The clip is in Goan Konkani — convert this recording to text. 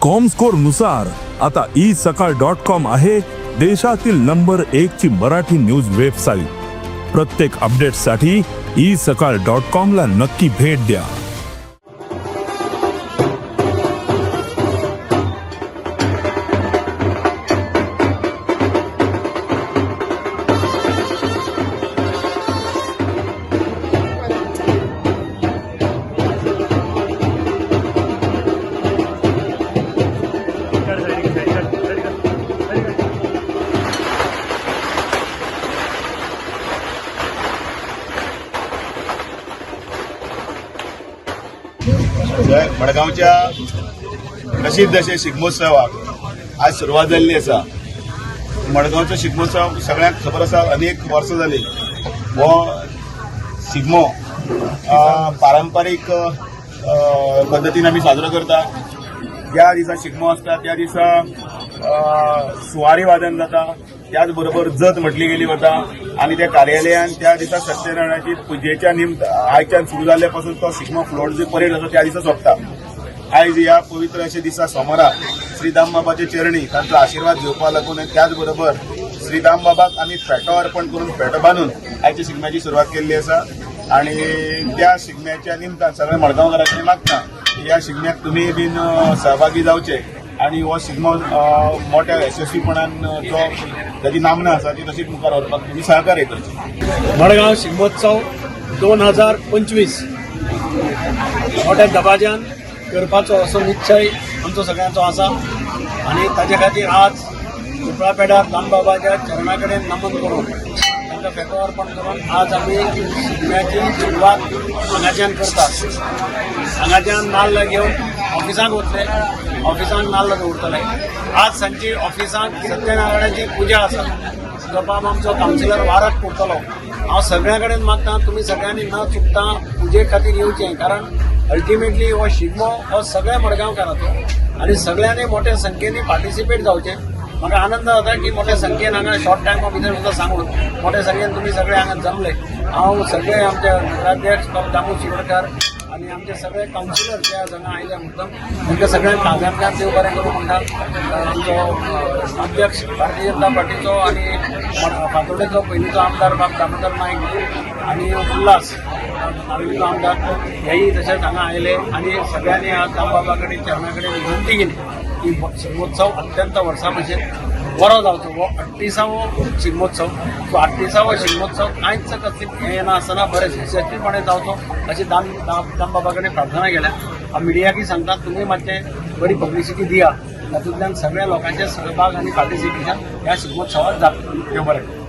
कॉमस्कोर नुसार आता ई सकाळ डॉट कॉम आहे देशातील नंबर एक ची मराठी न्यूज वेबसाईट. प्रत्येक अपडेटसाठी ई सकाळ डॉट कॉम ला नक्की भेट द्या. मडगांवच्या प्रसिद्ध अशे शिगमोत्सवाक आज सुरवात जाल्ली आसा. मडगांवचो शिगमोत्सव सगळ्यांक खबर आसा, अनेक वर्सां जाली हो शिगमो पारंपारीक पद्दतीन आमी साजरो करता. ज्या दिसा शिगमो आसता त्या दिसा सुवारी वादन जाता, त्याच बरोबर जत म्हटली गेली वता आनी त्या कार्यालयान त्या दिसा सत्यनारायणाची पुजेच्या निमत आयच्यान सुरू जाल्ले पासून तो शिगमो फ्लोट जी परेड जाता त्या दिसा सोंपता. आयज ह्या पवित्र अशा दिसा सोमारा श्री दामबाबाच्या चरणी तांचो आशिर्वाद घेवपा लागून आनी त्याच बरोबर श्री दामबाबाक आमी फेटो अर्पण करून फेटो बांदून आयच्या शिगम्याची सुरवात केल्ली आसा. आनी त्या शिगम्याच्या निमतान सगळ्या मडगांवकारां कडेन मागता की ह्या शिगम्याक तुमी बीन सहभागी जावचे आनी हो शिगमो मोठ्या यशस्वीपणान जो ताची नामना आसा ती तशीच मुखार व्हरपाक तुमी सहकार्य करचें. मडगांव शिगमोत्सव 2025 मोठ्या दबाज्यान करपाचो असो निश्चय आमचो सगळ्यांचो आसा आनी ताजे खातीर आज पिंपळापेडार दामबाबाच्या चरणा कडेन नमन करून, तांकां फेटो अर्पण करून आज आमी शिगम्याची सुरवात हांगाच्यान करतात. हांगाच्यान नाल्ल घेवन ऑफिसांत वतले, ऑफिसांत नाल्ल दवरतले. आज सांजची ऑफिसांत सत्यनारायणाची पुजा आसा, जो बाब आमचो कावन्सिलर वारक करतलो. हांव सगळ्यां कडेन मागता, तुमी सगळ्यांनी न चुकता पुजे खातीर येवचें, कारण अल्टिमेटली हो शिगमो हो सगळ्या मडगांवकाराचो आनी सगळ्यांनी मोठ्या संख्येन पार्टिसिपेट जावचें. म्हाका आनंद जाता की मोठ्या संख्येन हांगा शॉर्ट टायमा भितर सुद्दां सांगून मोठ्या संख्येन तुमी सगळे हांगा जमले. हांव सगळे आमचे नगराध्यक्ष बाब दामू शिरोडकर आनी आमचे सगळे कावन्सिलर जे आज हांगा आयले मुद्दम, तांकां सगळ्यांक काळजांतल्यान देव बरें करूं म्हणटा. आमचो अध्यक्ष भारतीय जनता पार्टीचो आनी फातोर्डेचो पयलींचो आमदार बाब दामोदर नायक आनी उल्हास नावेलीचो आमदार हेय तशेंच हांगा आयले आनी सगळ्यांनी आज दामबाबा कडेन चरणा कडेन विनंती केली की शिगमोत्सव अत्यंत वर्सा भशेन बरो जावचो. हो 38वो शिगमोत्सव, सो 38वो शिगमोत्सव कांयच कसली हें येना आसतना बरें यशस्वीपणे जावचो अशी दाम दामबाबा कडेन प्रार्थना केल्या. हांव मिडियाकूय सांगता, तुमी मातशें बरी पब्लिसिटी दिया, तातूंतल्यान सगळ्या लोकांचे सहभाग आनी पार्टिसिपेशन ह्या शिगमोत्सवात जातलें. देव बरें करूं.